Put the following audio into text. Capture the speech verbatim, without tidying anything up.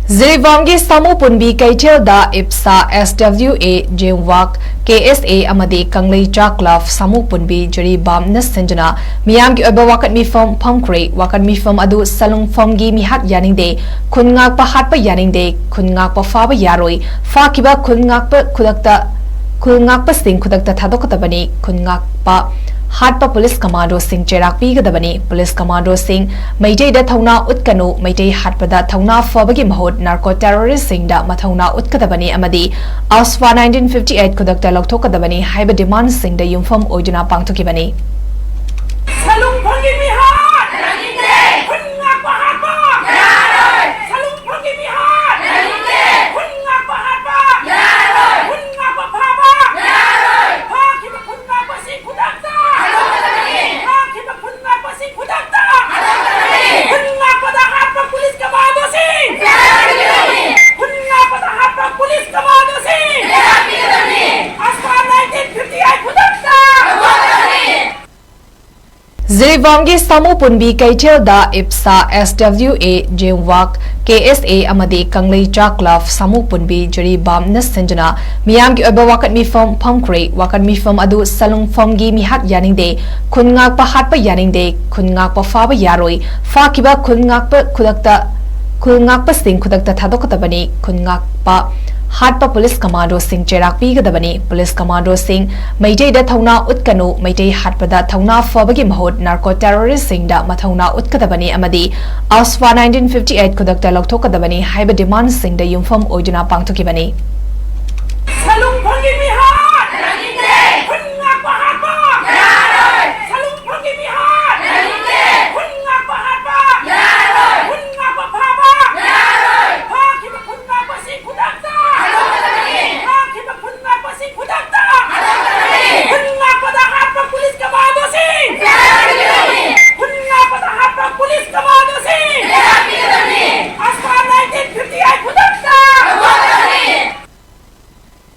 ꯖꯤꯔꯤꯕꯥꯝꯒꯤ ꯁꯥꯃꯨ ꯄꯨꯟꯕꯤ ꯀꯩꯊꯦꯜꯗ ꯏꯞꯁꯥ, ꯑꯦꯁ ꯗꯕ꯭ꯂꯤꯎ ꯑꯦ, ꯖꯦꯝꯋꯥꯛ, ꯀꯦ ꯑꯦꯁ ꯑꯦ ꯑꯃꯗꯤ ꯀꯪꯂꯩ ꯆꯥ ꯀ꯭ꯂꯕ ꯁꯥꯃꯨ ꯄꯨꯟꯕꯤ ꯖꯤꯔꯤꯕꯥꯝꯅ ꯁꯤꯟꯗꯨꯅ ꯃꯤꯌꯥꯝꯒꯤ ꯑꯣꯏꯕ ꯋꯥꯀꯠ ꯃꯤꯐꯝ ꯐꯝꯈ꯭ꯔꯦ꯫ ꯋꯥꯀꯠ ꯃꯤꯐꯝ ꯑꯗꯨ ꯁꯂꯨꯡꯐꯝꯒꯤ ꯃꯤꯍꯥꯠ ꯌꯥꯅꯤꯡꯗꯦ, ꯈꯨꯟ ꯉꯥꯛꯄ ꯍꯥꯠꯄ ꯌꯥꯅꯤꯡꯗꯦ, ꯈꯨꯟ ꯉꯥꯛꯄ ꯐꯥꯕ ꯌꯥꯔꯣꯏ, ꯐꯥꯈꯤꯕ ꯈꯨꯟ ꯉꯥꯛꯄ ꯈꯨꯗꯛꯇ, ꯈꯨꯟ ꯉꯥꯛꯄꯁꯤꯡ ꯈꯨꯗꯛꯇ ꯊꯥꯗꯣꯛꯀꯗꯕꯅꯤ, ꯈꯨꯟ ꯉꯥꯛꯄ ꯍꯥꯠꯄ ꯄꯨꯂꯤꯁ ꯀꯃꯥꯟꯗꯣꯁꯤꯡ ꯆꯩꯔꯥꯛ ꯄꯤꯒꯗꯕꯅꯤ꯫ ꯄꯨꯂꯤꯁ ꯀꯃꯥꯟꯗꯣꯁꯤꯡ ꯃꯩꯇꯩꯗ ꯊꯧꯅꯥ ꯎꯠꯀꯅꯨ, ꯃꯩꯇꯩ ꯍꯥꯠꯄꯗ ꯊꯧꯅꯥ ꯐꯕꯒꯤ ꯃꯍꯨꯠ ꯅꯥꯔꯀꯣ ꯇꯦꯔꯣꯔꯤꯁꯁꯤꯡꯗ ꯃꯊꯧꯅꯥ ꯎꯠꯀꯗꯕꯅꯤ ꯑꯃꯗꯤ ꯑꯁꯐꯥ nineteen fifty eight ꯈꯨꯗꯛꯇ ꯂꯧꯊꯣꯛꯀꯗꯕꯅꯤ ꯍꯥꯏꯕ ꯗꯤꯃꯥꯟꯁꯤꯡꯗ ꯌꯨꯝꯐꯝ ꯑꯣꯏꯗꯨꯅ ꯄꯥꯡꯊꯣꯛꯈꯤꯕꯅꯤ꯫ ꯁꯂꯨꯡꯐꯝꯒꯤ ꯃꯤꯍꯥꯠ! ꯈꯨꯟ ꯉꯥꯛꯄ ꯍꯥꯠꯄ! ꯁꯂꯨꯡꯐꯝꯒꯤ ꯃꯤꯍꯥꯠ! ꯈꯨꯟ ꯉꯥꯛꯄ ꯍꯥꯠꯄ! ꯈꯨꯟ ꯉꯥꯛꯄ ꯐꯥꯕ! ꯐꯥꯈꯤꯕ ꯈꯨꯟ ꯉꯥꯛꯄꯁꯤꯡ ꯈꯨꯗꯛꯇ! ꯐꯥꯈꯤꯕ ꯈꯨꯟ ꯉꯥꯛꯄꯁꯤꯡ ꯈꯨꯗꯛꯇ! ꯈꯨꯟ ꯉꯥꯛꯄꯗ ꯍꯥꯠꯄ ꯄꯨꯂꯤꯁ ꯀꯃꯥꯟꯗꯣꯁꯤꯡ! ꯈꯨꯟ ꯉꯥꯛꯄꯗ ꯍꯥꯠꯄ ꯄꯨꯂꯤꯁ ꯀꯃꯥꯟꯗꯣꯁꯤꯡ! ꯑꯁꯐꯥ nineteen fifty eight ꯈꯨꯗꯛꯇ! ꯖꯤꯔꯤꯕꯥꯝꯒꯤ ꯁꯥꯃꯨ ꯄꯨꯟꯕꯤ ꯀꯩꯊꯦꯜꯗ ꯏꯞꯁꯥ, ꯑꯦꯁ ꯗꯕ꯭ꯂꯤꯎ ꯑꯦ, ꯖꯦꯝꯋꯥꯛ, ꯀꯦ ꯑꯦꯁ ꯑꯦ ꯑꯃꯗꯤ ꯀꯪꯂꯩ ꯆꯥ ꯀ꯭ꯂꯕ ꯁꯥꯃꯨ ꯄꯨꯟꯕꯤ ꯖꯤꯔꯤꯕꯥꯝꯅ ꯁꯤꯟꯗꯨꯅ ꯃꯤꯌꯥꯝꯒꯤ ꯑꯣꯏꯕ ꯋꯥꯀꯠ ꯃꯤꯐꯝ ꯐꯝꯈ꯭ꯔꯦ꯫ ꯋꯥꯀꯠ ꯃꯤꯐꯝ ꯑꯗꯨ ꯁꯂꯨꯡꯐꯝꯒꯤ ꯃꯤꯍꯥꯠ ꯌꯥꯅꯤꯡꯗꯦ, ꯈꯨꯟ ꯉꯥꯛꯄ ꯍꯥꯠꯄ ꯌꯥꯅꯤꯡꯗꯦ, ꯈꯨꯟ ꯉꯥꯛꯄ ꯐꯥꯕ ꯌꯥꯔꯣꯏ, ꯐꯥꯈꯤꯕ ꯈꯨꯟ ꯉꯥꯛꯄ ꯈꯨꯗꯛꯇ, ꯈꯨꯟ ꯉꯥꯛꯄꯁꯤꯡ ꯈꯨꯗꯛꯇ ꯊꯥꯗꯣꯛꯀꯗꯕꯅꯤ, ꯈꯨꯟ ꯉꯥꯛꯄ ꯍꯥꯠꯄ ꯄꯨꯂꯤꯁ ꯀꯃꯥꯟꯗꯣꯁꯤꯡ ꯆꯩꯔꯥꯛ ꯄꯤꯒꯗꯕꯅꯤ꯫ ꯄꯨꯂꯤꯁ ꯀꯃꯥꯟꯗꯣꯁꯤꯡ ꯃꯩꯇꯩꯗ ꯊꯧꯅꯥ ꯎꯠꯀꯅꯨ, ꯃꯩꯇꯩ ꯍꯥꯠꯄꯗ ꯊꯧꯅꯥ ꯐꯕꯒꯤ ꯃꯍꯨꯠ ꯅꯥꯔꯀꯣ ꯇꯦꯔꯣꯔꯤꯁꯁꯤꯡꯗ ꯃꯊꯧꯅꯥ ꯎꯠꯀꯗꯕꯅꯤ ꯑꯃꯗꯤ ꯑꯁꯐꯥ nineteen fifty eight ꯈꯨꯗꯛꯇ ꯂꯧꯊꯣꯛꯀꯗꯕꯅꯤ ꯍꯥꯏꯕ ꯗꯤꯃꯥꯟꯁꯤꯡꯗ ꯌꯨꯝꯐꯝ ꯑꯣꯏꯗꯨꯅ ꯄꯥꯡꯊꯣꯛꯈꯤꯕꯅꯤ꯫